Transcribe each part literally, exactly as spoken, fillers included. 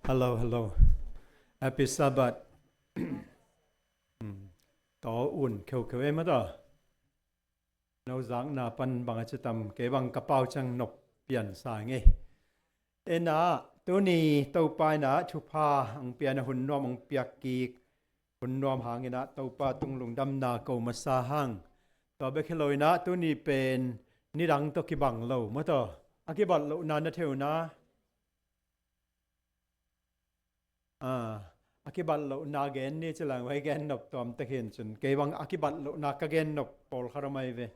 Hello, hello. Happy Sabbath. Taw un kheukheu ei mata. No zakna pan bang a ci tam, kei bang ka pau ciang nop pian sa ngei. Ena, tuni Topa ina thupha ang pian a hun nuam ang piak kik. Hun nuam hangina Topa tung lungdamna ko masa hang. Tua bek hi lo ina tuni pen nidang tawh kibang lo mata. A kibat lohna na theuna. A kibat lohna gen ni ci lang vai gen nop tuam tek hin cun kei bang a kibat lohna ka gen nop pawlkhat om ai ve.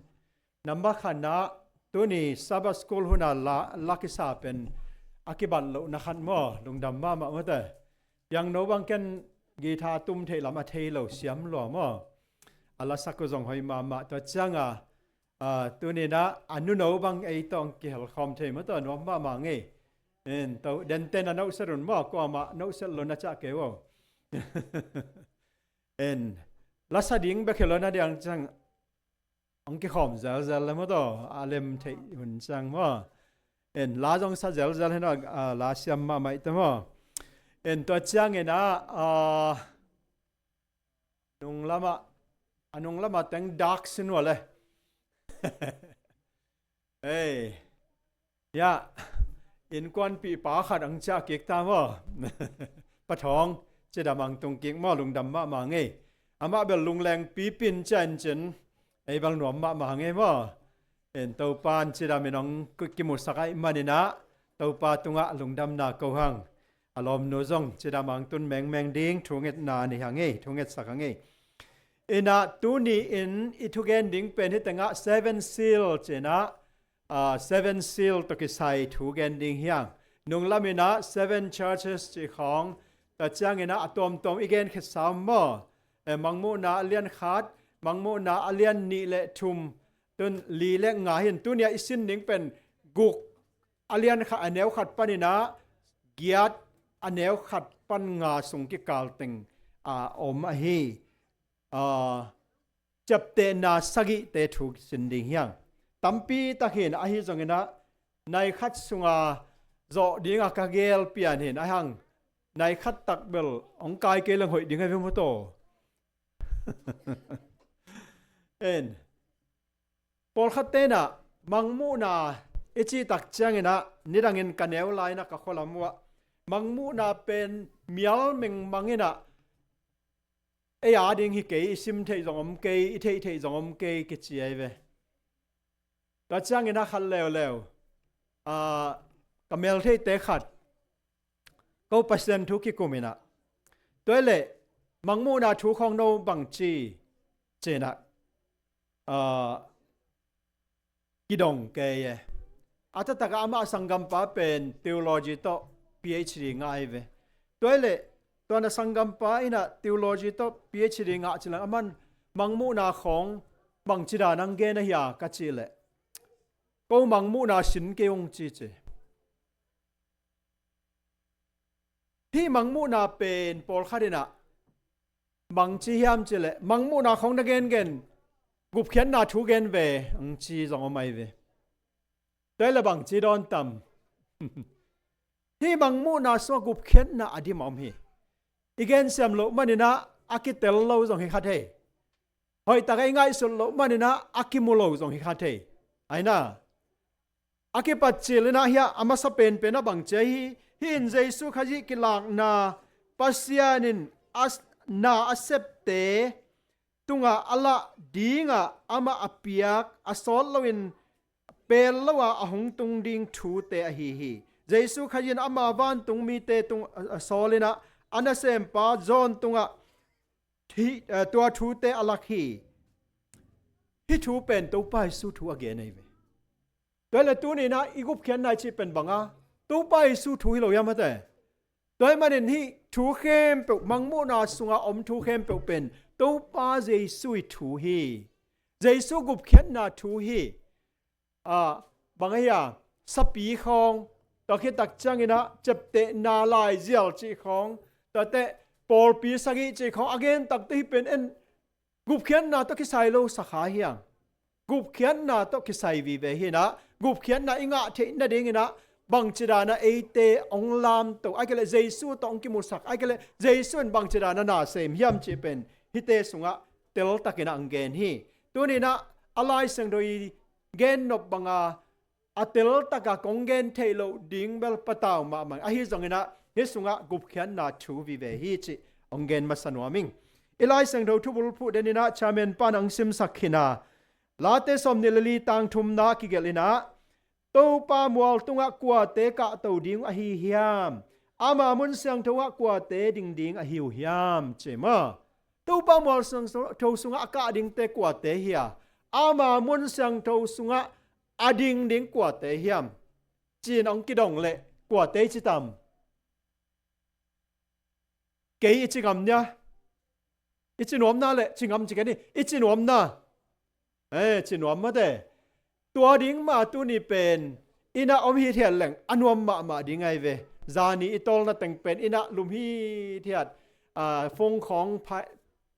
Namba khatna tuni Sabbath School huna la, la kisa pen a kibat lohna khat maw, lungdam mahmah mate. Piangno bang ken guitar tum theih lam a thei lo siam lua maw. A lasak uh zong hoi mahmah tua cianga, a, tunina a nuno bang ei tawh ang kihelkhawm thei maw tua nuam mahmah ngei. En, to, den ten a nohset un maw, kuamah nohset lo na cah kei uh. En, lasa ding bek hi lo na diang ciang ang kikhawm zelzel le maw taw, a lem theih hun ciang maw. En, la zong sa zelzel hen a, a, la siam mahmah ite maw. En, tua ciangin a, a, nunglamah, a nunglamah teng dak sin ua le. Ei, ya, innkuanpihpa khat ang ciah kik ta maw. Pathawng cidam ang tung kik maw, lungdam mahmah ngei. Amah bel lungleng pipin ciah in cin ei bel nuam mahmah ngei maw. En, Topa in cidam in ang kimusak aih maninah Topa tungah lungdamna ko hang. A lawmnu zong cidam ang tun mengmeng ding thungetna ni hang ei, thungetsak hang ei. Inah tuni in i thugen ding pen hi tengah Seven Seal cinah, a, Seven Seal tawh kisai thugen ding hiang. Nunglam inah Seven Churches ci khawng, tua cianginah a tuamtuam i gen khitsa maw. E, Mangmuhna a lian khat, Mangmuhna a lian nih le thum, tun li le nga hin. Tuni a i sin ding pen guk a lian khat, a neu khat paninah giat a neu khat pan nga sung kikal teng a om ahi. A, ciaptehna sagihte thu sin ding hiang. Tampi tak hin ahi zonginah nai khat sunga zawh dinga ka gel pian hin a hang nai khat tak bel hong kai kei leng hoih ding a ve maw taw. En. Pawlkhat tenah Mangmuhna i cih tak cianginah nidangin ka neu lainah ka khualam uhah Mangmuhna pen mial mengmanginah ei a ding hi kei, i sim theih zong om kei, i theih theih zong om kei kici ai ve. Tua cianginah khat leuleu, a, ka mel theihte khat ko Pasian thu kikuminah tua i leh Mangmuhna thu khawng no bangci cinah, a, kidong kei e. A taktakah amah a sanggampa pen theology tawh PhD ngah ahi ve. Tua i leh tuan a sanggampa inah theology tawh PhD ngah cilang aman Mangmuhna khawng bangci dan ang gen ahi a ka cih leh ko Mangmuhna sin kei ung cici. Hih Mangmuhna pen pawlkhat inah bangci hiam cileh Mangmuhna khawng na gengen gupkhiatna thu gen ve ang ci zong om ai ve. Tua i le bangci dawn tam. Hih Mangmuhna sungah gupkhiatna a dim a om hi. I gensiam loh maninah a kitel lo zong hi kha thei. Hoihtaka i ngaihsut loh maninah a kimu lo zong hi kha thei. Aina a kipat cilinah hiah a masa penpen a bangci ahi hi. Hih in Jesu Khazih kilakna Pasian in a, na a septe tungah a lah dingah amah a piak a sawt loin pel lo a a hong tung ding thute ahi hi. Jesu Khazih in ama vantung mite tung a, a sawlinah a nasempa John tungah thi, a, tua thute a lak hi. Hih thu pen Topa Jesu thu a gen ahi ve. Tua le tuninah i gupkhiatna i cih pen banga Topa Jesu thu hi lo hiam hate. Tua hi manin hih thu khempeuh, Mangmuhna sunga om thu khempeuh pen Topa Jesu i thu hi. Jesu gupkhiatna thu hi. A, bang ahi a, sapi khawng, tua khit tak cianginah ciaptehna laizial cih khawng, tuate pawlpi sagih cih khawng a gen takte hi pen en gupkhiatna tawh kisai lo sakha hiang. Gupkhiatna tawh kisai vive hinah gupkhiatna i ngah theih nadinginah bangci dana eite hong lamto, ahih kei leh Jesu tawh hong kimusak, ahih kei leh Jesu in bangci dana na sem hiam cih pen hihte sungah teltakin ah hong gen hi. Tuni-in ah a Lai Siangtho i gen nop banga a teltaka kong gen theih loh ding bel patau mahmah. Ahi zongin ah hih sungah gupkhiatna thu vive hi cih hong gen masa nuam ing. I Lai Siangtho thubulphuh denin ah chairman pan hong simsak khin a, Late sawmnih le li tang thumna kigelh in ah, Topa mual tungah kuate kahto ding uh ahi hiam? Ama mun siangtho ah kuate ding ding ahi uh hiam, ci maw? Topa mual siangtho sungah a kah dingte kuate hi a, ama mun siangtho sungah a ding ding kuate hiam, ci-in hong kidong leh kuate i ci tam? Kei i ci ngam nia. I ci nuamna leh ci ngam ci kei ni. I ci nuamna. Eh, ci nuam mate. Tua ding mah tuni pen i na om hithiat leng a nuam mahmah ding ahi ve. Zani i tawlna teng pen i na lum hithiat, ah, fongkhawng pha-,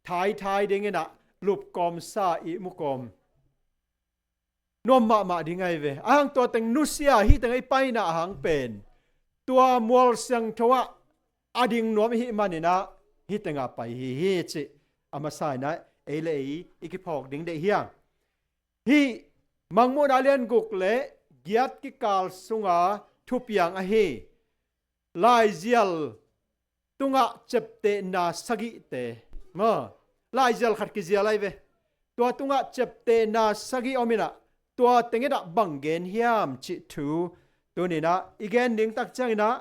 thaithai dingin ah lupkawm sa i mukawm nuam mahmah ding ahi ve. Ahang tua teng nusia, hih teng i paina ahang pen tua mual siangtho ah a ding nuam i hih manin ah hih tengah pai hi hi cih a masa in ah ei le ei i kiphawk ding deih hi hang. Hih Mangmuhna lian guk le giat kikal sunga thupiang ahi laizial tungah ciaptehna sagihte maw? Laizial khat kizial ahi ve. Tua tungah ciaptehna sagih om in ah tua teng in ah bang gen hiam cih thu tuni-in ah i gen ding tak ciangin ah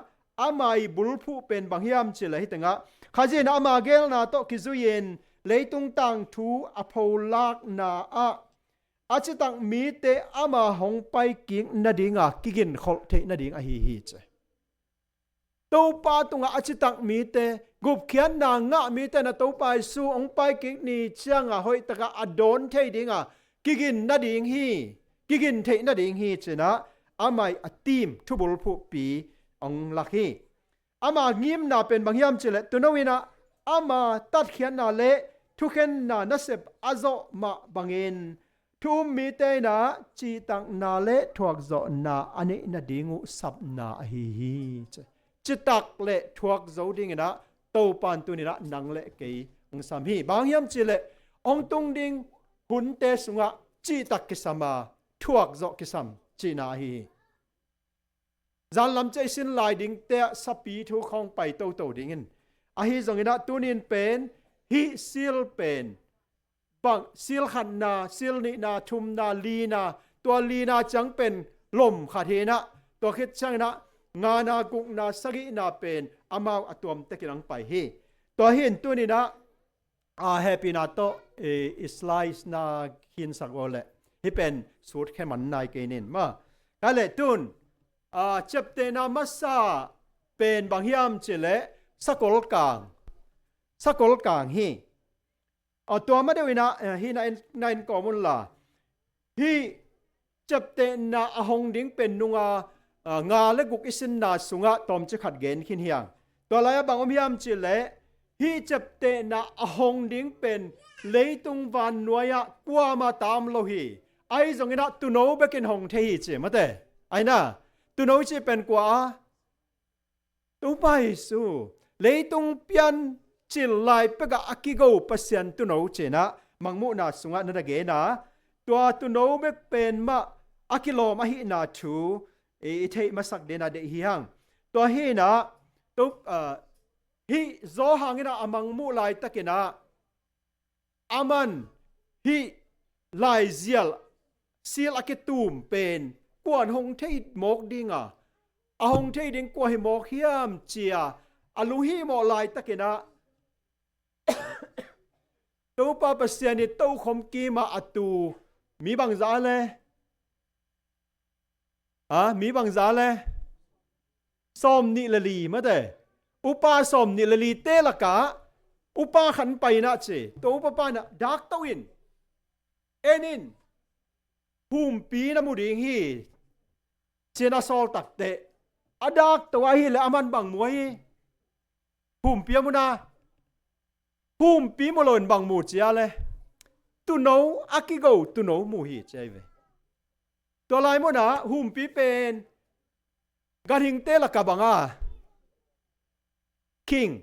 ama i bulphuh pen bang hiam cih leh hih tengah Khazih in ama geelna tawh kizui-in leitung tangthu a pholakna ah a citak mite ama hong paikik nadinga kiginkholh theih nading ahi hi ci. Topa tungah a citak mite, gupkhiatna ngah mite na Topa Jesu hong paikik ni cianga hoihtakah a dawn thei dinga kigin nading hi, kigin theih nading hi ci-in ah ama i a team thubulphuhpi hong lak hi. Ama ngimna pen bang hiam cih leh tuuno in ah ama tatkhiatna le thukhenna nasep a zawh mah bangin thu um mite in ah cihtakna le thuakzawhna a neih nading uh sapna ahi hi ci. Citak le thuak zo dingin ah Topa in tuni-in ah nang le kei hong sam hi. Bang hiam cih leh hong tung ding hunte sungah cihtak kisam a, thuakzawh kisam cihna ahi hi. Zanlam ciah i sin lai dingte ah sapi thu khawng pai toto dingin, ahi zongin ah tuni-in pen hih seal pen bang, seal khatna, seal nihna, thumna, lina, tua lina ciang pen lom khat hi in ah, tua khit ciangin ah ngana, gukna, sagihna pen amau a tuamtekin hong pai hi. Tua hi in tuni-in ah a, hehpihna tawh i, i slides na khinsak uh leh hih pen sut khe man nai kei nin maw? Ka leh tun, a, ciaptehna masa pen bang hiam cih leh sakolkang, sakolkang hi. A, tua ma deuh in ah, eh, hih na en, na en kawm un la. Hih ciaptehna a hong ding pen nunga, a, nga le guk i sinna sungah tawmcik khat gen khin hi hang. Tua lai-ah bang om hiam cih leh hih ciaptehna a hong ding pen leitung vannuai-ah kuamah ta om lo hi. Ahi zongin ah tuuno bekin hong thei hi ci mate. Ahi na, tuuno cih pen kua a Topa Jesu, leitung pian cil lai pekah a kigo Pasian tuuno ci-in ah Mangmuhna sungah na na gen a, tua tuuno bek pen mah a kilawm ahihna thu i, i theih masak dingin ah deih hi hang. Tua hi in ah, to, ah, hih Johan in ah a Mangmuh laitakin ah, aman hih laizial seal a kitum pen kuan hong thei mawk dinga, a hong thei ding kua hi mawk hiam ci-a a lunghimawh laitakin ah, Topa Pasian i tokhom kimah a tu mi bangzah le, a, mi bangzah le, sawmnih le li mate. Upa sawmnih le lite lakah upa khat pai in ah ci. Tua upa pa in ah, dak to in, en in, humpi na mu ding hi, ci-in a sawl takteh, a dak to ahih leh aman bang mu ahi? Humpi a mu na. Humpi mu loin bang mu ci a leh, tuuno a kigo tuuno mu hi ci ahi ve. Tua lai munah humpi pen ganhingte lakah banga king,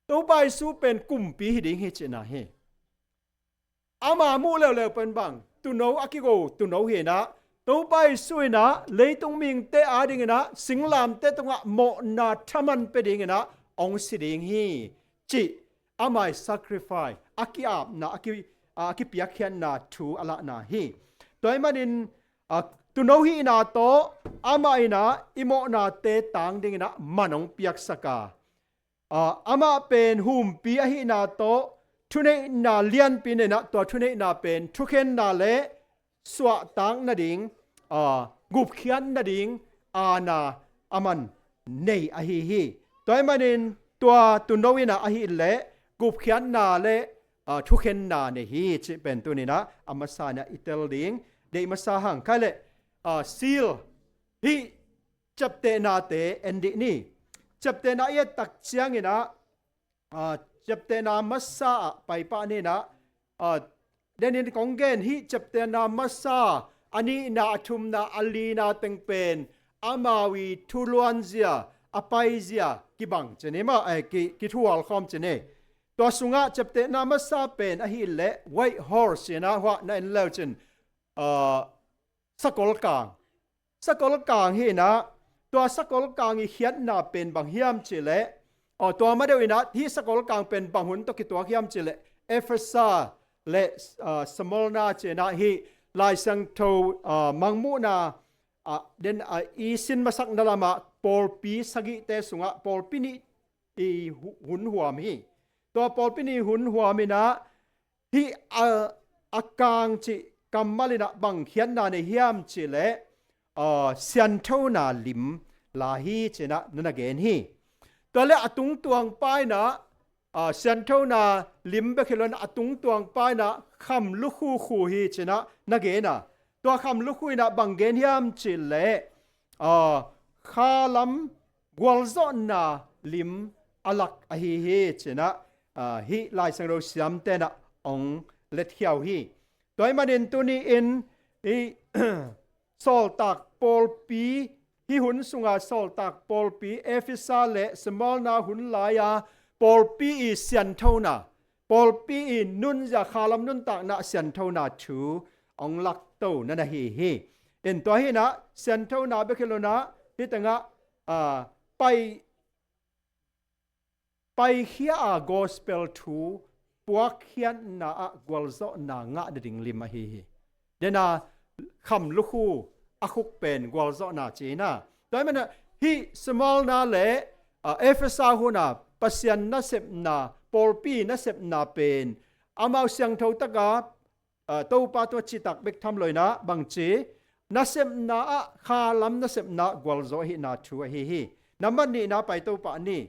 Topa Jesu pen kumpi hi ding hi cihna hi. Ama muh leuleu pen bang, tuuno a kigo tuuno hi inah, Topa Jesu inah leitung mihingte ading inah singlamteh tungah mawhna thaman pia ding inah hong si ding hi cih ama i sacrifice, a ki-apna, a ki, a kipiakkhiatna thu a lahna hi. Tua ahih manin, a, tuuno hihna tawh amah inah i mawhnate tang ding inah man hong piaksak a, a, amah pen humpi ahihna tawh thuneihna lianpi nei inah, tua thuneihna pen thukhenna le suahtak nading, a, gupkhiat nading aana aman nei ahi hi. Tua ahih manin tua tuuno inah ahih leh gupkhiatna le, a, thukhenna nei hi cih pen tuni inah a masa inah i tel ding. Deih masa hang kei leh, a, seal, hih ciaptehnate en dih ni. Ciaptehna i et tak ciang inah, a, ciaptehna masa ah pai pah ni inah, a, denin kong gen, hih ciaptehna masa, a nihna, a thumna, a lina teng pen amau i thuluanzia, a paizia kibang ci ni maw, eh, ki, kithual khawm ci ni. Tua sungah ciaptehna masa pen ahih leh White Horse inah, hua na en leu cin, a, sakolkang. Sakolkang hi inah, tua sakolkang i khiatna pen bang hiam cih leh, aw, tua ma deuh inah hih sakolkang pen bang hun tawh kituak hiam cih leh, Efesa le, a, Smurna ci inah hih Lai Siangtho, a, Mangmuhna, a, den, a, i sin masakna lamah pawlpi sagihte sungah pawlpi nih i hu-, hun huam hi. Tua pawlpi nih hun huam inah hih a, a kang cih kammal inah bang khiatna nei hiam cih leh, a, sianthona lim la hi ci inah na na gen hi. Tua leh a tungtuang pa inah, a, sianthona lim bek hi lo inah a tungtuang pa inah kham lukhu khu hi ci inah na gen a. Tua kham lukhu inah bang gen hiam cih leh, a, khalam gualzawhna lim a lak ahi hi ci inah, a, hih Lai Siangtho siamte inah hong letkhia uh hi. Tua ahih manin tuni in hih sawltak pawlpi, hih hun sungah sawltak pawlpi Efesa le Smurna hun lai-a pawlpi i sianthona, pawlpi i nunzia, khalam nuntakna sianthona thu hong lakto na na hi hi. In tua hi inah sianthona bek hi lo inah hih tengah, a, pai, paikhia a gospel thu puakkhiatna ah gualzawhna ngah nading lim ahi hi. Dena kham lukhu a khuk pen gualzawhna ci inah. Tua ahih manin hih Smurna le, a, Efesa hun a Pasian nasepna, pawlpi nasepna pen amau siangtho taka, a, Topa tungah citak bek tham lo inah bangci, nasepna ah, khalam nasepna ah gualzawh ahihna thu ahi hi. Nambat nihna pai to pah ni.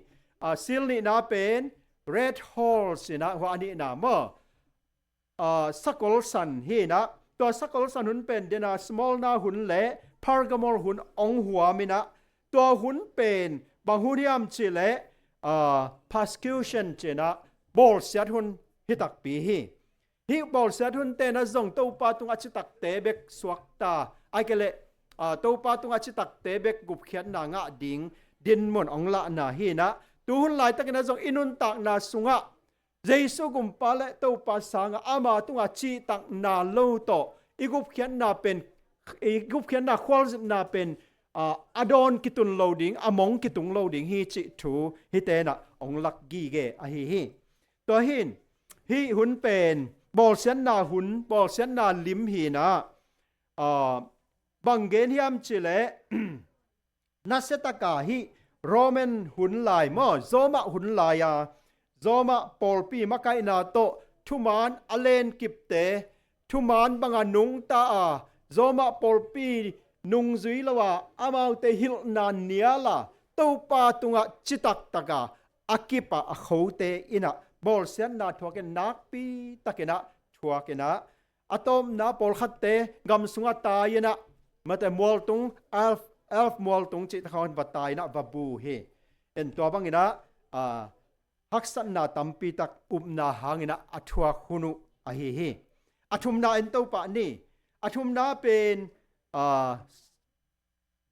A, seal nihna pen Red Horse inah, hua a nihna maw, a, sakol san hi inah, tua sakol san hun pen dena Smurna hun le Pergamum hun hong huam inah, tua hun pen bang hun hiam cih leh, a, persecution ci inah, bawlsiat hun hi takpi hi. Hih bawlsiat hunte inah zong Topa tungah citakte bek suakta, ahih kei leh, a, Topa tungah citakte bek gupkhiatna ngah ding dinmun hong lahna hi inah, tu hun laitak inah zong i nuntakna sungah Jesu Gumpa le Topa sangah ama tungah cihtakna lo tawh i gupkhiatna pen, i gupkhiatna khualzinna pen, a, a dawn kitun lo ding, a mong kitung lo ding hi cih thu hihte inah hong lak gige ahi hi. Tua hi in, hih hun pen bawlsiatna hun, bawlsiatna lim hi inah, a, bang gen hiam cih leh, nasia taka hih Roman hun lai maw, Roma hun lai-a, Roma pawlpi makaihna tawh thuman a lenkipte, thuman banga nungta a, Roma pawlpi nungzui lo a, amaute hilhna nial a, Topa tungah citak taka a kip a, a khote inah bawlsiatna thuak in, nakpi tak inah thuak inah, a tawpna pawlkhatte gam sungah tai inah, mate mualtung, elf, elf mualtung cihte khawng va tai inah va bu hi. In tua bang inah, a, haksatna tampi tak upna hang inah a thuak hun uh ahi hi. A thumna en to pah ni. A thumna pen, a,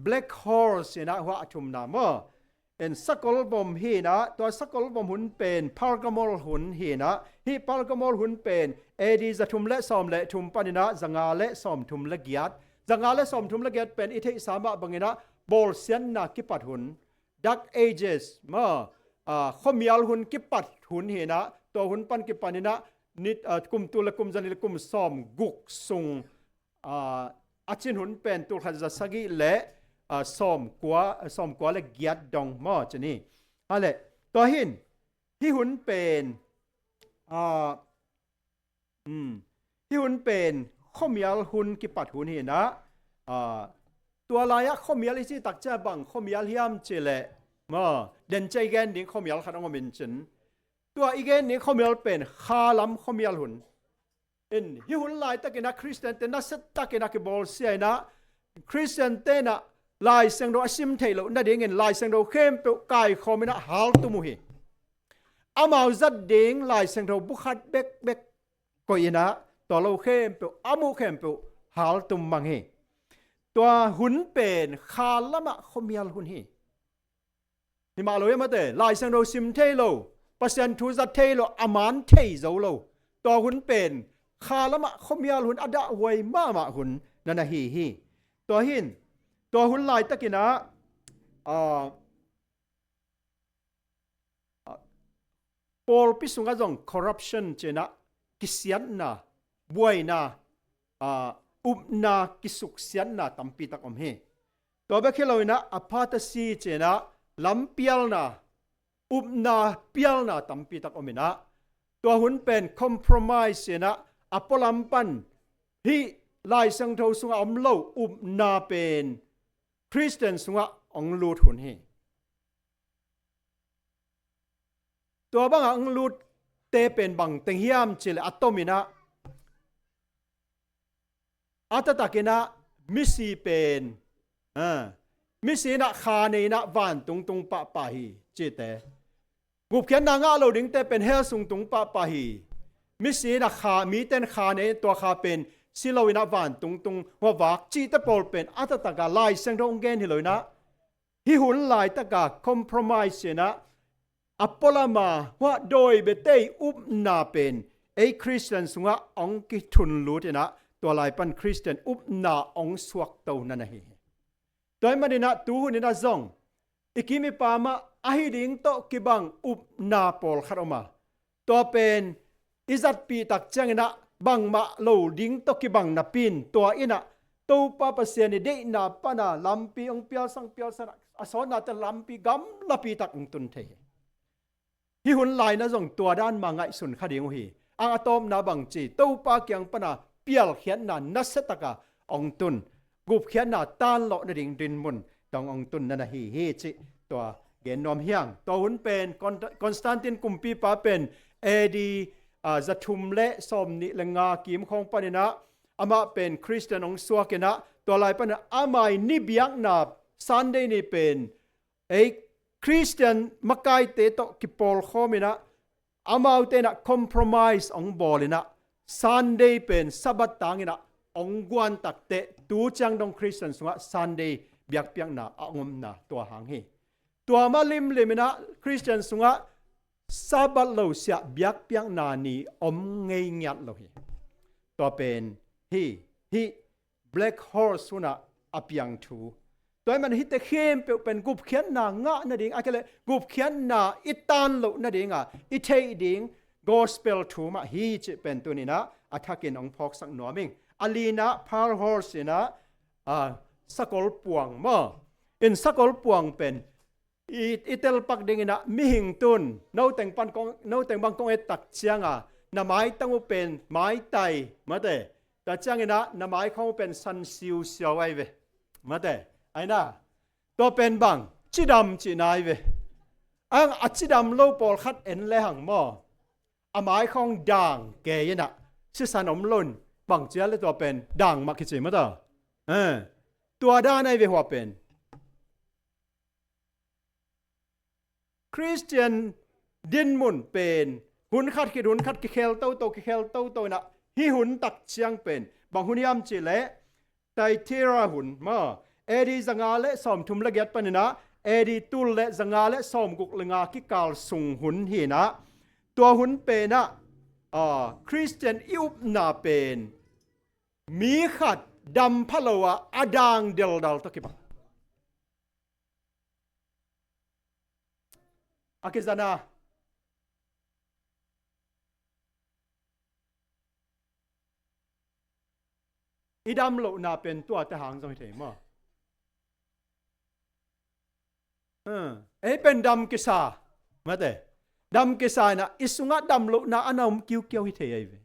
Black Horse hi inah, hua a thumna maw. En, sakol vom hi inah, tua sakol vom hun pen Pergamol hun hi inah, hih Pergamol hun pen A D za thum le sawm le thum pan inah za nga le sawm thum le giat. Za nga le sawm thum le giat pen i theihsa mah bang inah bawlsiatna kipat hun, Dark Ages maw, ah, khuamial hun kipat hun hi inah, tua hun pan kipan inah nit, ah, kum tul le kum za ni le kum sawm guk sung, ah, a cin hun pen tul khat za sagih le, ah, sawm kua, ah, sawm kua le giat dong maw ci ni. A le, tua hi in, hih hun pen, ah, um, hih hun pen khuamial hun kipat hun hi inah, ah, tua lai-ah khuamial i cih tak ciang bang khuamial hiam cih leh maw, den ciang i gen ding khuamial khat hong om in cin. Tua i gen ding khuamial pen kha lam khuamial hun. En, hih hun laitak inah Khristiante nasia tak inah kibawlsia inah, Khristiante inah Lai Siangtho a sim theih loh nadingin Lai Siangtho khempeuh kaikhawm inah haltum uh hi. Amau zat ding Lai Siangtho bu khat bekbek koih inah, tua lo khempeuh, a muh khempeuh haltum mang hi. Tua hun pen kha lamah khuamial hun hi. Hi mah lo hi mate, Lai Siangtho sim thei lo, Pasian thu zat thei lo, a man thei zo lo. Tua hun pen kha lamah khuamial hun, a dahhuai mahmah hun na na hi hi. Tua hi in, tua hun laitak inah, ah, ah, pawlpi sungah zong corruption ci inah, kisiatna, buaina, ah, upna, kisuksiatna tampi tak om hi. Tua bek hi lo inah apostasy ci inah, lampialna, upna pialna tampi tak om inah, tua hun pen compromise ci inah, a pualam pan hih Lai Siangtho sungah om lo upna pen Khristian sungah hong lut hun hi. Tua bangah hong lutte pen bang teng hiam cih leh a tom inah, a taktak inah misi pen, ah, misi inah kha nei inah vantung tung pahpah hi cihte. Gupkhiatna ngah lo dingte pen hell sung tung pahpah hi. Misi inah kha, mite in kha nei, tua kha pen si lo inah vantung tung hua vak cihte pawl pen a taktak a Lai Siangtho hong gen hi lo inah, hih hun laitak a compromise inah, a pualam a hua dawi bia tei upna pen ei Khristian sungah hong kithun lut inah, tua lai pan Khristian upna hong suakto na na hi hi. Tua ahih man inah tu hun inah zong i kim i pam ah ahi ding tawh kibang upna pawlkhat om a, tua pen i zatpih tak ciang inah bangmah lo ding tawh kibang napi in, tua inah Topa Pasian i deihna pan a lampi hong pialsang pialsan a, a sawtnate lampi gamlapi tak hong tun thei hi. Hih hun lai inah zong tua dan mah ngaihsun kha ding uh hi. Ang a tawpna bang ci, Topa kiang pan a pialkhiatna nasia tak a hong tun, gupkhiatna tanlawh nading dinmun dong hong tun na na hi hi cih tua gen nuam hi ing. Tua hun pen Con-, Constantine kumpipa pen A D, ah, za thum le sawm nih le nga kim khawng pan inah amah pen Khristian hong suak inah, tua lai pan inah amah i ni biakna Sunday ni pen ei Khristian makaite tawh kipawlkhawm inah, amaute inah compromise hong bawl inah, Sunday pen Sabbath tang inah hong guan takteh tu ciang dong Khristian sungah Sunday biakpiakna a hong omna tua hang hi. Tua mah limlim inah Khristian sungah Sabbath lo siah biakpiakna ni om ngei ngiat lo hi. Tua pen hih, hih Black Horse hun ah a piang thu. Tua ahih man hihte khempeuh pen gupkhiatna ngah nading, ahih kei leh gupkhiatna i tan loh nading a i theih ding gospel thu mah hi cih pen tuni inah a thakin hong phawksak nuam ing. A lina Pearl Horse inah, ah, sakol puang maw. In sakol puang pen i, i telpak ding inah mihing tun, noteng pan kong, noteng bang kong et tak ciang a, na maitang uh pen maitai, mate. Tua ciang inah na mai khawng uh pen san siusiau ahi ve, mate. Ahi inah, tua pen bang, cidam cihna ahi ve. Ang a cidam lo pawlkhat en le hang maw, a mai khawng dang kei inah, sisan om lo in, bang ci a leh tua pen dang mah kici, mate. Eh, tua dan ahi ve hua pen. Khristian dinmun pen hun khat khit hun khat kikhel toto, kikhel toto inah, hih hun tak ciang pen bang hun hiam cih leh Thyatira hun maw, A D zanga le sawmthum le giat panin ah A D tul le zanga le sawmguk le nga kikal sung hun hi-in ah, tua hun pen ah, ah, Khristian i upna pen mi khat dam pha lo a, a dang deldal tawh kibang. A kizang a, i dam lohna pen tuate hang zong hi thei maw? Hmm. Ei pen dam kisa, mate. Dam kisa in ah i sungah dam lohna a na om kiukiau hi thei ahi ve.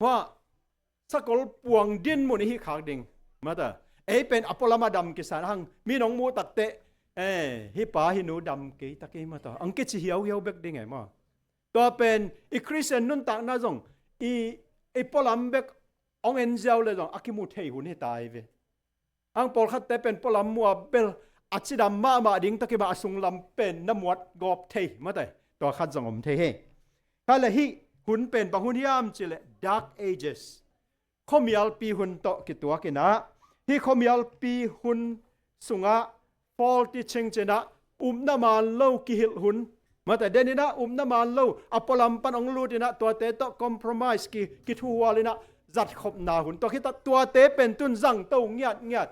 Hua, sakol puang din mun i hih khak ding, mate. Ei pen a pualam a dam kisa in ah, hang mi nong muh takteh, eh, hih pa hih nu dam kei ta kei, mate, hong kici hiauhiau bek ding e maw? Tua pen i Khristian nuntakna zong i, i pualam bek hong en ziau le zong a kimu thei hun hi ta ahi ve. Ang pawlkhatte pen pualam mu a bel a cidam mahmah ding tawh kibang a sunglam pen na muat gawp thei, mate. Tua khat zong om thei hi. Kha le hih hun pen bang hun hiam cih leh Dark Ages, khuamialpi hun tawh kituak in ah, hih khuamialpi hun sungah false teaching ci-in ah upna man lo kihilh hun, mate, den in ah upna man lo, a pualam pan hong lut in ah tuate tawh compromise, ki, kithuhual in ah zatkhopna hun. Tua khit ah tuate pen tun zangto ngiatngiat,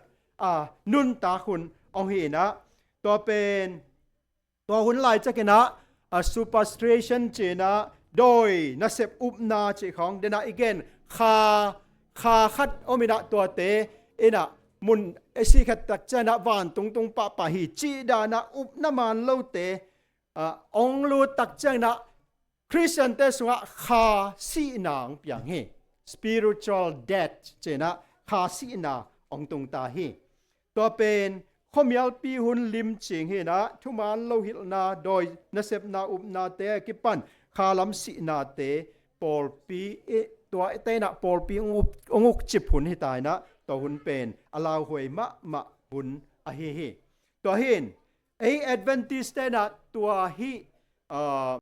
a, nuntak hun hong hi in ah, tua pen, tua hun lai ciangin ah, a, superstition ci-in ah, dawi nasep upna cih khawng, den ah i gen kha, kha khat om in ah tuate in ah mun i sih khit tak ciangin ah vantung tung pahpah hi cih dan ah upna man lote, a, hong lut tak ciangin ah Khristiante sungah kha sihna hong piang hi. Spiritual death ci-in ah kha sihna hong tung ta hi. Tua pen khuamialpi hun limcing hi in ah, thuman lo hilhna, dawi nasepna upnate a kipan khalam sihnate pawlpi i, tuate in ah pawlpi hong uk, hong ukcip hun hi ta in ah, tua hun pen a lauhuai mahmah hun ahi hi. Tua hi in ei Adventist-te in ah tua hih, ah,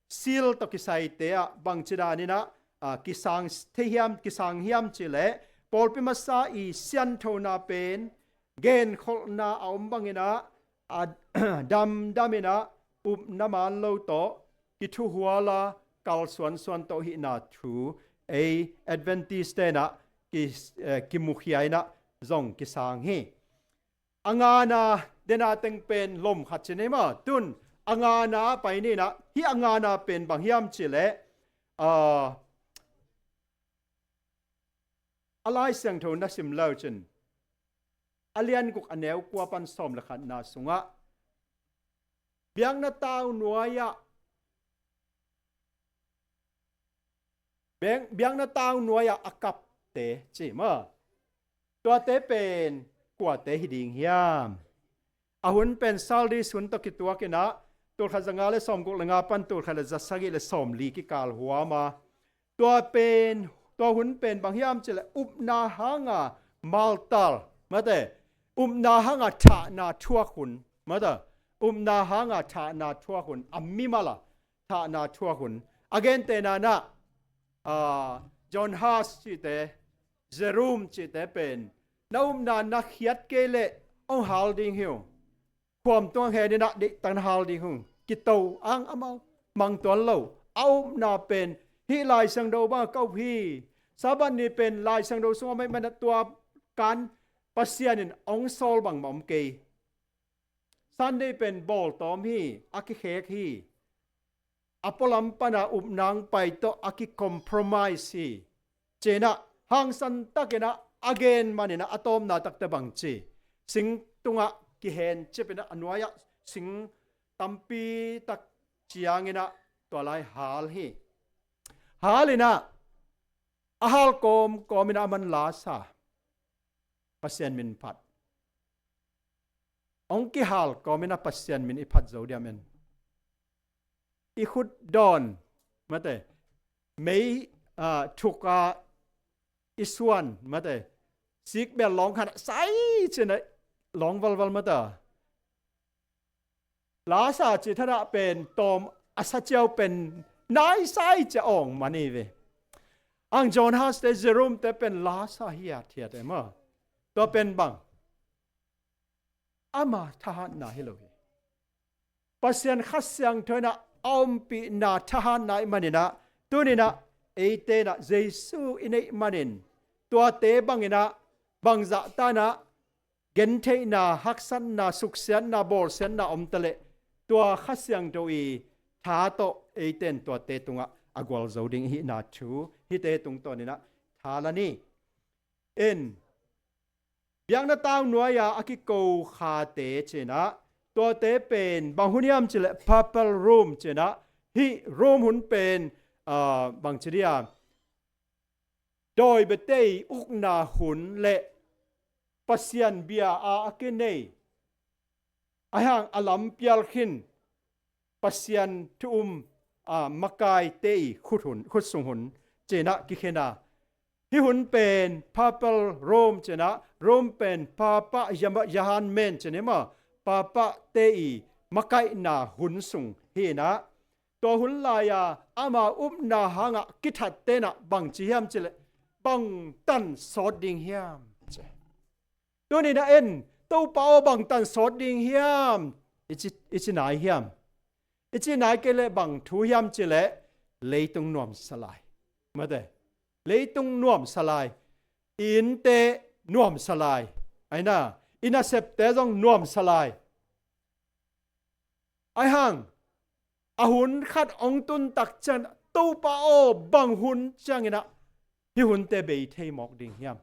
seal tawh kisaite ah bangci dan in ah, ah, kisang thei hiam, kisang hiam cih leh, pawlpi masa i sianthona pen genkholhna a om bangin ah, a damdam in ah upna man lo tawh kithuhual a, kalsuansuan tawh hihna thu ei Adventist-te in ah ki, eh, kimukhia in ah zong kisang hi. A ngana, den a teng pen lom khat ci ni maw? Tun a ngana pai ni in ah, hih a ngana pen bang hiam cih leh, ah, a Lai Siangtho na sim le uh cin, a lian guk a neu kua pan sawm le khatna sungah, biakna tau nuai-ah, biak, biakna tau nuai-ah a kapte ci maw? Tuate pen kuate hi ding hiam? A hun pen Sardis hun tawh kituak in ah, tulkhat zanga le sawmguk le nga pan tulkhat le zasagih le sawmli kikal huam a, tua pen, tua hun pen bang hiam cih leh upna hanga martar, mate, upna hanga thahna thuak hun, mate, upna hanga thahna thuak hun, a mimal a thahna thuak hun. A gentehna in ah, ah, John Huss cihte, Jerome cihte pen na upna na khiat kei leh hong hal ding hi uh. Khuam tungah hen in ah deihtak na hal ding hi uh. Kito ang amau mang tuan lo. A upna pen hih Lai Siangtho bang a ka up hi. Sabbath ni pen Lai Siangtho sungah mah i man a tua kan Pasian in hong sawl bangmah om kei. Sunday pen bawltawm hi, a kikhek hi. A pualam pana upna hong pai tawh a kicompromise hi. Ci-in ah hangsan takin ah a gen manin ah a tawpna takte bang ci, sing tungah kihencip in ah a nuai-ah sing tampi tak ciangin ah tua lai hal hi. Hal in ah a hal kawmkawm in ah a man la sa, Pasian min phat. Hong kihal kawm in ah Pasian min i phat zo diam en? I khut dawn, mate, mei, ah, thuk a i suan, mate, sikbel lawng khat sai ci-in ah lawng valval, mate. La sa cih thadah pen tawm a sa ciau pen nai sai ci-a awng man hi ve. Ang John Huss te, Jerome te pen la sa hiathiat e maw. Tua pen bang? Ama thahatna hi lo hi. Pasian Kha Siangtho in ah a ompihna thahatna ahih manin ah, tuni in ah eite in ah Jesu i neih manin, tuate bangin ah bangzah ta in ah gentheihna, haksatna, suksiatna, bawlsiatna om ta leh, tua Kha Siangtho i tha tawh eite in tuate tungah a gualzo ding i hihna thu hihte tungtawn in ah tha la ni. En, biakna tau nuai-a a kiko khate ci-in ah, tuate pen bang hun hiam cih leh papal Rome ci-in ah, hih Rome hun pen, ah, bangci dia, dawi biate i ukna hun le Pasian bia a a kinei, ahih hang a lam pial khin Pasian thu um, ah, makaite i khut hun, khut sung hun ci-in ah kikhen a. Hih hun pen papal Rome ci-in ah, Rome pen Papa Yama-, Yahan Men ci-in ah, Papate i makaihna hun sung hi-in ah, tua hun lai-a amau upna hangah kithatte in ah bangci hiam cih leh, bangtan sawt ding hiam ci. Tuni in ah en, Topa aw, bangtan sawt ding hiam? I ci, i ci nai hiam? I ci nai kei leh bang thu hiam cih leh, leitung nuamsa lai. Mate, leitung nuamsa lai. I innte nuamsa lai. Aina, i nasepte zong nuamsa lai. Ahih hang a hun khat hong tun tak ciang, Topa aw, bang hun ciangin ah hih hunte bei thei mawk ding hiam?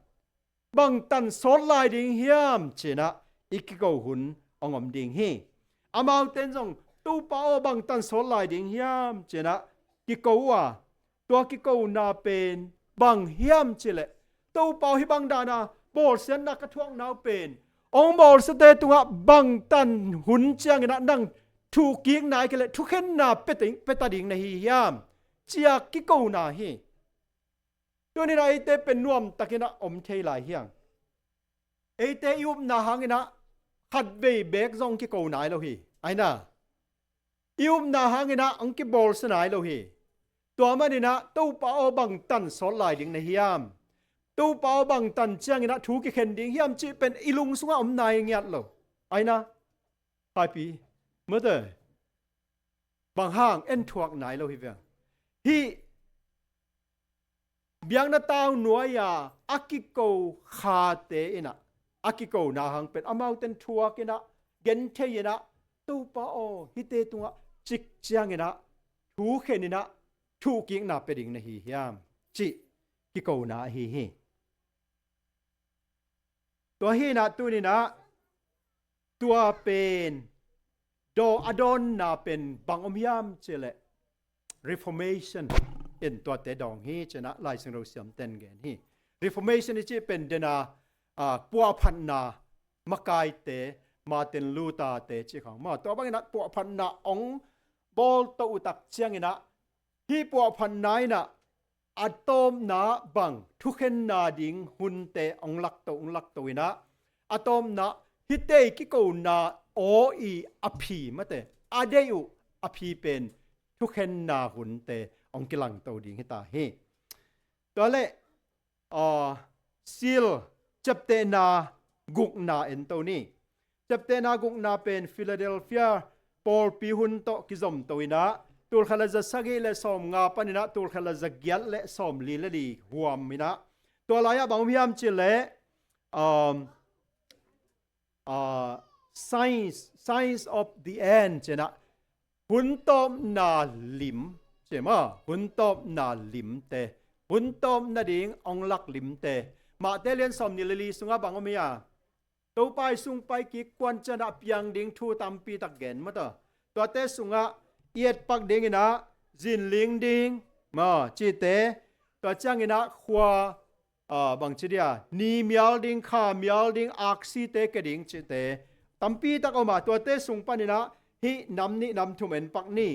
Bangtan sawt lai ding hiam ci-in ah i kiko hun hong om ding hi. Amaute in zong, Topa aw, bangtan sawt lai ding hiam ci-in ah kiko uh a, tua kikona pen bang hiam cih leh, Topa aw, hih bang dan a bawlsiatna ka thuakna uh pen hong bawlsiate tungah bangtan hun ciangin ah nang thuhkik nai kei leh thukhenna pia ta ding, pia ta ding na hi hiam, ci-a kikona hi. Tuni in ah eite pen nuamtakin ah om thei lai hi hang. Eite i upna hangin ah khatvei beek zong kiko nai lo hi. Aina, i upna hangin ah hong kibawlsia nai lo hi. Tua manin ah, Topa aw, bangtan sawt lai ding na hiam? Topa aw, bangtan ciangin ah thu kikhen ding hiam cih pen i lung sungah om nai ngiat lo. Aina, Phaipi, mate, bang hang, en thuak nai lo hi ve. Hih biakna tau nuai-a a kiko khate in ah a kikona hang pen amaute in thuak in ah, genthei in ah, Topa aw, hihte tungah cik ciangin ah thu khen in ah thuhkikna pia ding na hi hiam, cih kikona ahi hi. Tua hi-in ah tuni in ah tua pen daw, a dawnna pen bang om hiam cih leh, Reformation in tuate dawng hi ci-in ah Lai Siangtho siamten gen hi. Reformation i cih pen den a, ah, puahphatna makaite, Martin Luther-te cih khawng maw, tua bangin ah puahphatna hong bawlto uh tak ciangin ah, hih puahphatna in ah a tawpna bang thukhenna ding hunte hong lakto, hong lakto in ah, a tawpna hihte i kikona aw i a phi, mate, a deih uh a phi pen thukhenna hunte hong kilangto ding hi ta hi. Tua leh, ah, Seal ciaptehna gukna ento ni. Ciaptehna gukna pen Philadelphia pawlpi hun tawh kizomto in ah, tulkhat le za sagih le sawmnga panin ah tulkhat le za giat le sawmli le li huam in ah, tua lai-ah bang om hiam cih leh, um, ah, signs, signs of the end ci-in ah, hun tawpna lim, ci maw, hun tawpna limte, hun tawpna ding hong lak limte. Mate lian sawmnih le li sungah bang om hi a, Topa i sung pai kik kuan ciangin ah a piang ding thu tampi tak gen maw ta. Tuate sungah i etpak ding in ah, zinling ding maw, cihte, tua ciangin ah khua, ah, bangci dia, ni mial ding, kha mial ding, aksite kia ding cihte tampi tak om a, tuate sung panin ah hih nam nih nam thum en pak ni.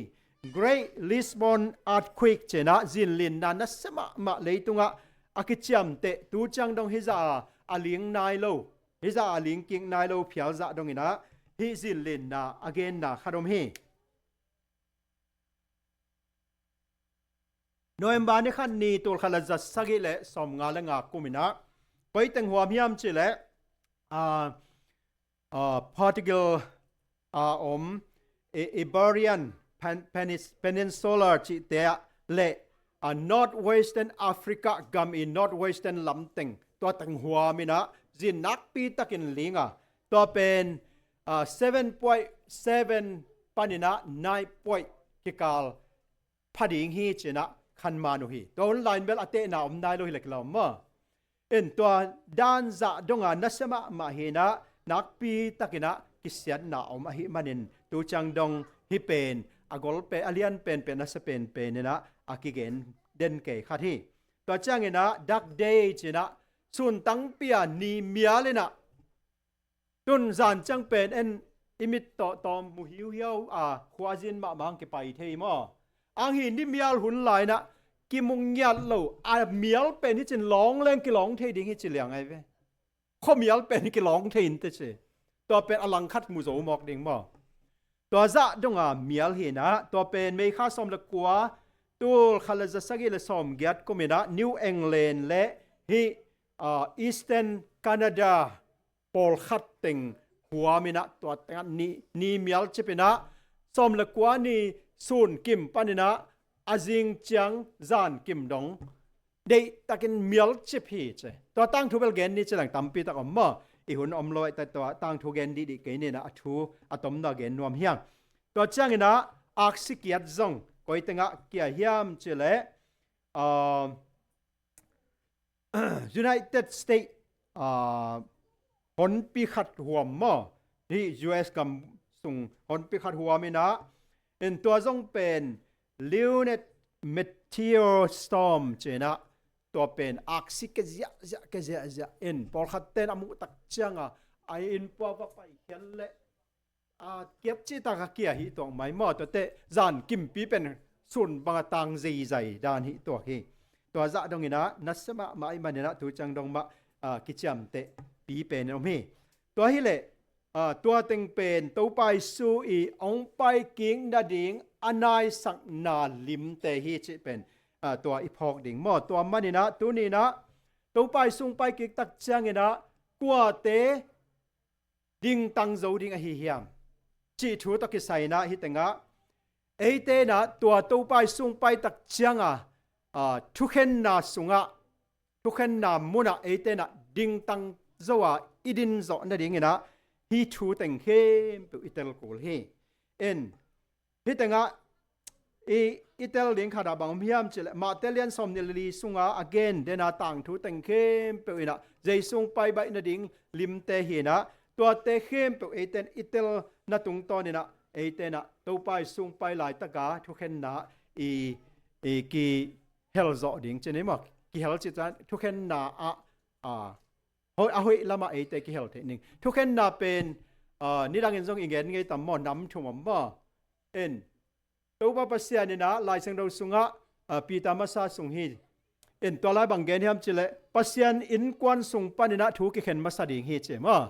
Great Lisbon Earthquake ci-in ah zinlinna nasia mahmah leitungah a kiciamteh, tu ciang dong hih zah a a ling nai lo, hih zah a ling kik nai lo phial zah dongin ah hih zinlinna a genna khat om hi. November ni khat ni tulkhat le za sagih le sawmnga le nga kum in ah koi teng huam hiam cih leh, a, a, Portugal a om, I-, Iberian Pen-, Penis-, Peninsula cihte ah le, a, Northwestern Africa gam i Northwestern lamteng, tua teng huam in ah zin nakpi takin ling a, tua pen, a, seven point seven panin ah nine point kikal pha ding hi ci-in ah khanman uh hi. Tua hun lai-in bel a tehna om nai lo hi leh kilawm maw. In tua dan zah dong a nasia mahmah hi-in ah nakpi takin ah kisiatna om ahih manin tu ciang dong hih pen a gol pen, a lian penpen, a nasia penpen in ah a kigen den kei khat hi. Tua ciangin ah Dark Day ci-in ah sun tangpi a ni mial in ah, tun zan ciang pen en i mit tawh tawm mu hiuhiau a, khua a zin mahmah hong kipai thei maw. Ang hi ni mial hun lai-in ah kimu ngiat lo, a mial pen hi cin lawng leng kilawng thei ding hi ci liang ai ve. Khua mial pen kilawng thei in teh ci. Tua pen a langkhat mu zo mawk ding maw. Tua zah dong a mial hi-in ah, tua pen May kha sawm le kua, tul khat le za sagih le sawm giat kum in ah New England le hih, a, Eastern Canada pawlkhat teng huam in ah, tua teng ah ni, ni mial cip in ah sawm le kua ni sun kim panin ah a zing ciang zan kim dong deih takin mial cip hi ci. Tua tangthu bel gen ni ci leng tampi tak om maw. I hun om lo ahih teh tua tangthu gen dihdih kei ni in ah, a thu a tomno gen nuam hi hang. Tua ciangin ah aksi kiat zong koi teng ah kia hiam cih leh, a, United States, a, honpi khat huam maw, hih U S gam sung honpi khat huam in ah, in tua zong pen Leonid meteor storm ci-in ah, tua pen aksi kia ziahziah, kia ziahziah in pawlkhat ten a muh tak ciang a, a inn pua va pai khial leh, a, kiat cih tak a kia hi tuak mai maw. Tuate zan kimpi pen sun bang a tang zeizai dan hi tuak hi. Tua zah dong in ah nasia mahmah ahih manin ah tu ciang dong mah, a, kiciamteh pi pen om hi. Tua hi leh, a, tua teng pen Topa Jesu i hong pai kik nading a naisakna limte hi cih pen, a, tua i phawk ding maw. Tua manin ah tuni in ah Topa Jesu hong pai kik tak ciangin ah kuate dingtang zo ding ahi hiam cih thu tawh kisai in ah hih teng ah eite in ah tua Topa Jesu hong pai tak ciang a, a, thukhenna sungah, thukhenna mun ah eite in ah dingtang zo a i din zawh nading in ah hih thu teng khempeuh i tel kul hi. In hih teng ah i, i tel ding khat ah bang om hiam cih leh Mate lian sawmnih le li sung a a gen den a tangthu teng khempeuh in ah Jesu hong pai baih nading limte hi in ah, tuate khempeuh eite in i telna tungtawn in ah eite in ah Topa Jesu hong pai laitak a thukhenna i, i kihel zawh ding ci ni maw. Kihel cih ciang thukhenna ah, a, hoih, a hoih lamah eite kihel theih ning. Thukhenna pen, a, nidangin zong i gen ngei tam maw, nam thum om maw. In Topa Pasian in ah Lai Siangtho sungah, a, Peter masa sung hi. In tua lai bang gen hiam cih leh Pasian innkuan sung panin ah thu kikhen masa ding hi ci maw.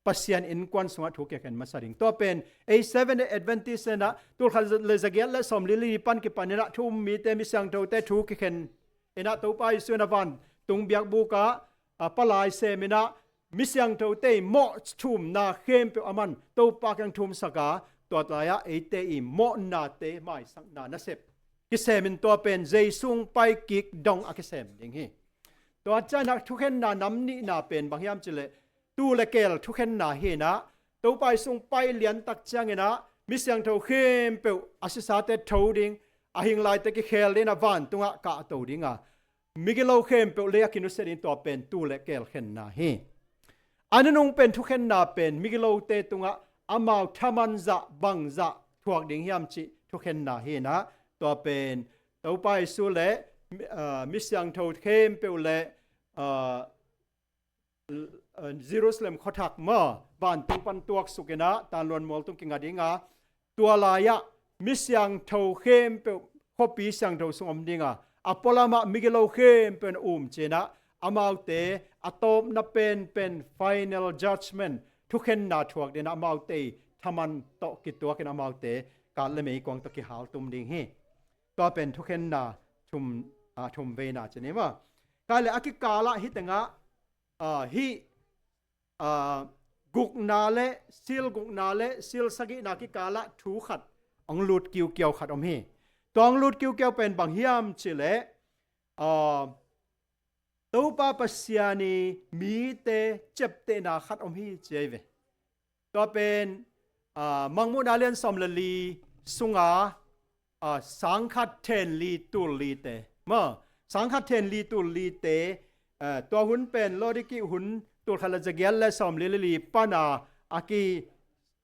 Pasian innkuan sungah thu kikhen masa ding. Tua pen ei Seventh Day Adventist in ah tul khat le za giat le sawmli le li pan kipan in ah thu um mite, mi siangthote thu kikhen in ah Topa Jesu in ah vantung biakbuk ah, a, palai sem in ah mi siangthote i mawh thu umna khempeuh aman Topa kiang thu umsak a, tua lai ah eite i mawhnate maisakna nasep kisem in tua pen Jesu hong pai kik dong a kisem ding hi. Tua ciang ah thukhenna nam nihna pen bang hiam cih leh tuu le keel thukhenna hi in ah, Topa Jesu hong pai lian tak ciangin ah mi siangtho khempeuh a sisate tho ding, a hing laite kikhel ding in ah vantungah kahto ding a, migilo khempeuh lei a kinusia ding, tua pen tuu le keel khenna hi. A nunung pen thukhenna pen migilote tungah amau thaman zah bang zah thuak ding hiam cih thukhenna hi in ah, tua pen Topa Jesu le, a, mi siangtho khempeuh le, a, Jerusalem khuathak maw, vantung pan tuaksuk in ah tanluan mualtung kinga ding a, tua lai ah mi siangtho khempeuh khuapi siangtho sung om ding a, a pualam ah migilo khempeuh in a um ci in ah, amaute a tawpna penpen final judgment thukhenna thuak ding in ah amaute i thaman tawh kituak in amaute kat le meikuang tawh kihaltum ding hi. Tua pen thukhenna thum, a, thum veina ci ni maw. Kei le a kikal ah hih teng ah, a, hih ah, gukna le seal gukna le seal sagihna kikalah thu khat hong lut kiukiau khat om hi. Tua hong lut kiukiau pen bang hiam cih leh, ah, Topa Pasian i mite ciaptehna khat om hi ci ahi ve. Tua pen, ah, Mangmuhna lian sawm le li sunga, ah, sangkhat then li tul lite. Ma, sangkhat then li tul lite, ah, tua hun pen Laodiki hun tul khat le zagiat le sawm li le li pana a ki,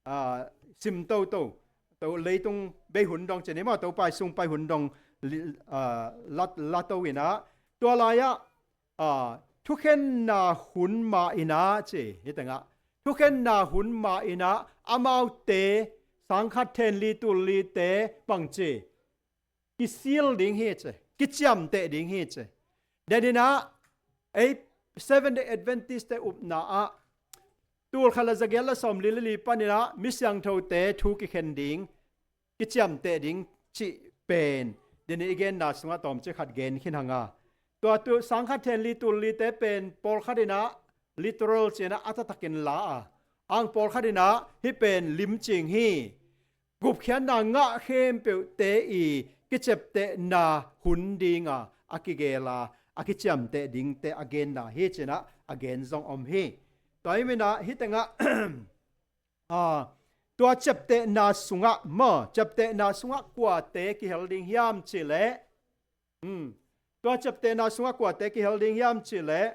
ah, sim toto. To leitung bei hun dong ci ni ma, Topa i sung pai hun dong li, ah, la, la to inah. Tua lai-ah, ah, thukhenna hun mah inah ci, hi tengah. Thukhenna hun mah inah amaute sangkhat then li tul lite bang ci, kisil ding hi ci, kiciamteh ding hi ci. Deninah, ei Seventh Day Adventist te upna ah, tul khat le zagiat le sawm li le li paninah, mi siangthote thu kikhen ding, kiciamteh ding cih pen, denin i genna sungah tawmcik khat gen khin hanga. Tua tu sangkhat then li tul lite pen pawlkhat inah literal cinah a taktakin la a, ang pawlkhat inah hih pen limcing hi. Gupkhiatna ngah khempeuhte i kiciaptehna hun dinga a kigela a kiciamteh dingte a genna hi cinah a gen zong om hi. Tua hi minah hi tengah, ah, tua ciaptehna sungah ma, ciaptehna sungah kuate kihel ding hiam cih leh, um, tua ciaptehna sungah kuate kihel ding hiam cih leh,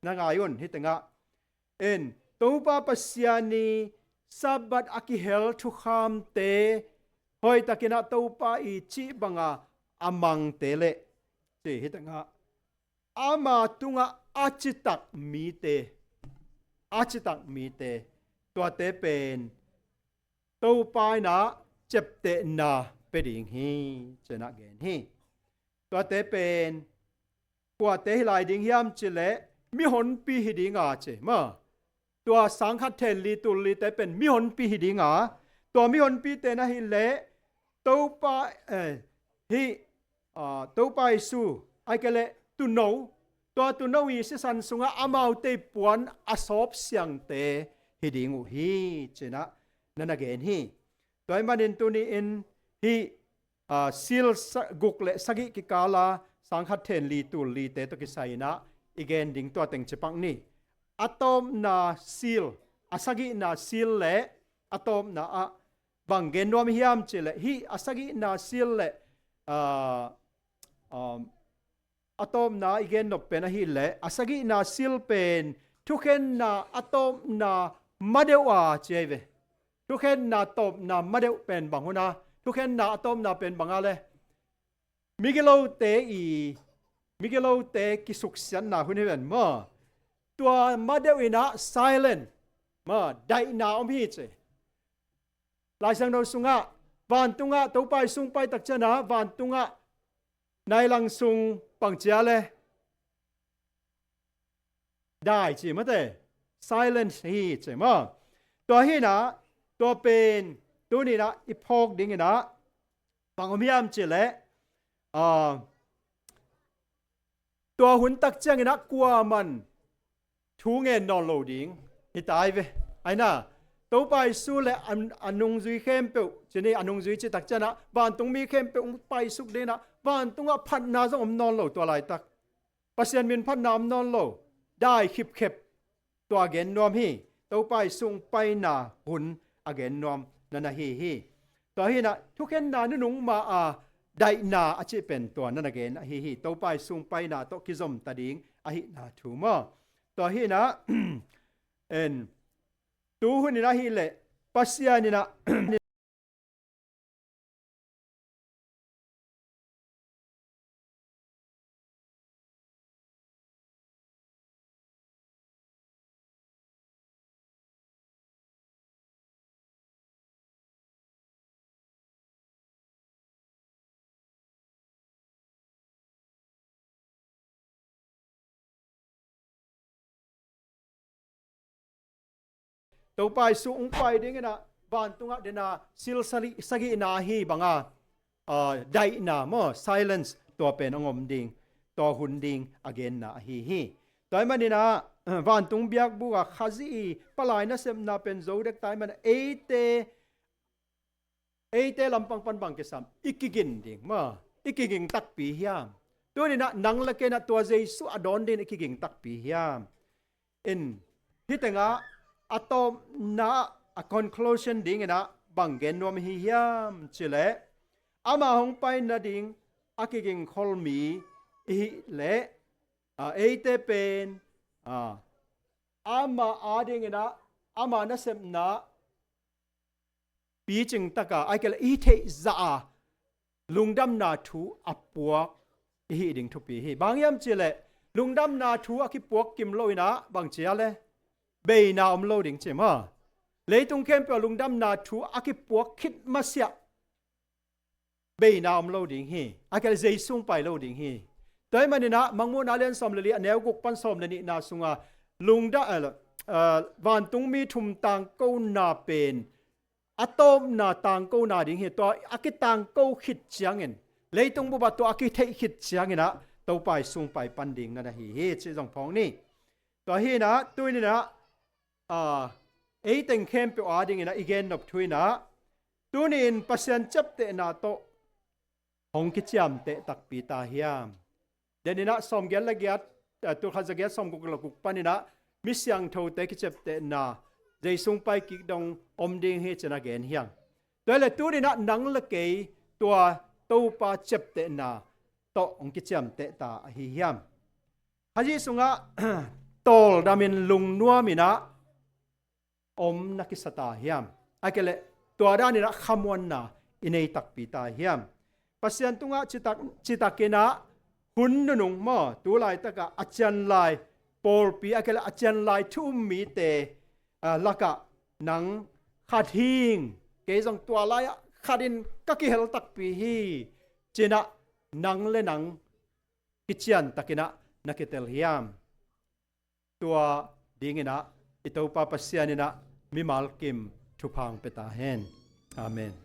na ngai un hi tengah. En, Topa Pasian i Sabbath a kihel thukhamte hoihtakinah Topa i cih banga a mangte le ci hi tengah, ama tungah a citak mite, a citak mite, tuate pen Topa inah ciaptehna pia ding hi cinah gen hi. Tuate pen kuate hi lai ding hiam cih leh, mihonpi hi dinga ci ma. Tua sangkhat then li tul lite pen mihonpi hi dinga, tua mihonpite na hi leh Topa, eh, hi, ah, Topa Jesu, ai ke leh tuuno, tua tuuno i sisan sungah amaute i puan a sawp siangte hi ding uh hi cinah na na gen hi. Tua hi manin tuni in hi, ah, seal sa-, guk le sagih kikala sangkhat then li tul lite tawh kisai inah i gen ding tua teng cipak ni. A tawpna seal, a sagihna seal le a tawpna ah bang gen nuam hiam cih leh, hih a sagihna seal le, ah, um, a tawpna i gen nop pen ahih leh, a sagihna seal pen thukhenna a tawpna madeuh a ci ahi ve. Thukhenna tawpna madeuh pen bang hun a, thukhenna a tawpna pen bang a le, migilote i, migilote kisuksiatna hun hi ven maw. Tua madeuh inah silent, maw, daihna om hi ci. Lai Siangtho sungah vantungah Topa i sung pai takcianah vantungah nailang sung pangcia le dai ci mate, silence hi ci maw. Tua hinah, tua pen tuninah i phawk dinginah bang om hiam cih leh, ah, tua hun takcianginah kuaman thu ngen nawn lo ding hi tai ve. Aina, Topa Jesu le a, a nungzui khempeuh, cini a nungzui ci takcianah vantungmi khempeuh hong paisuk dinginah vantungah phatna zong om nawn lo tua laitak. Pasian min phatna om nawn lo, dai khipkhep, tua gen nuam hi. Topa i sung paina hun a gen nuam na na hi hi. Tua hinah thukhenna nunung ma a daihna a cih pen tua na na gen ahi hi. Topa i sung paina tawh kizomta ding ahihna thu maw. Tua hinah, en, tu hunin ahih leh Pasian inah Topa i sung pai dinginah vantungah dena sil sali-, sagihna ahi banga, ah, daihna maw, silence, tua pen a ngom ding, tua hun ding a genna ahi hi. Tua hi maninah, vantung biakbuk ah Khazih i palai nasepna pen zo dek ta ahih manin eite, eite lampang pan bang kisam, i kigin ding maw, i kiging takpi hiam? Tuni-in ah nang le kei in ah tua Jesu a dawn dingin i kiging takpi hiam? In, hih tengah a tawpna, a conclusion dingin ah bang gen nuam i hi hiam cih leh, ama hong pai nading a kigingkhol mi i hih leh, a, eite pen, a, ama adingin ah, ama nasepna picing taka, ahih kei leh i theih zah a lungdamna thu a puak i hih ding thupi hi. Bang hiam cih leh lungdamna thu a kipuak kim lo-in ah bang ci a leh, beina om lo ding ci maw. Leitung khempeuh ah lungdamna thu a kipuak khit masiah beina om lo ding hi. Ahih kei leh Jesu hong pai lo ding hi. Tua ahih manin ah Mangmuhna lian sawm le li, a neu guk pan sawm le nihna sungah lungda-, eh, eh, vantungmi thum tangkona pen a tawpna tangkona ding hi. Tua a kitangko khit ciangin, leitung bup ah tua a kitheih khit ciangin ah Topa Jesu hong pai pan ding na hi hi cih zong phawk ni. Tua hi-in ah tuni-in ah, a, ei teng khempeuh adingin ah i gennop thu-in ah, tuni-in Pasian ciaptehna tawh hong kiciamteh takpi ta hiam? Denin ah sawmgiat le giat, eh, tul khat za giat sawmguk le guk panin ah mi siangthote kiciaptehna, Jesu hong pai kik dong om ding hi ci-in ah gen hi hang. Tua hi leh tuni-in ah nang le kei tua Topa ciaptehna tawh hong kiciamteh ta ahi hiam? Khazih sungah tawldamin lungnuamin ah om na kisa ta hiam? Ahih kei leh tua danin ah khamuanna i nei takpi ta hiam? Pasian tungah citak, citakin ah hun nunung maw, tu laitak ah a cianlai pawlpi, ahih kei leh a cianlai thu um mite, a, lakah nang khat hing, kei zong tua lai-ah khatin ka kihel takpi hi ci-in ah nang le nang kiciantakin ah na kitel hiam? Tua dingin ah i Topa Pasian in ah mimal kim thupha hong pia ta hen. Amen.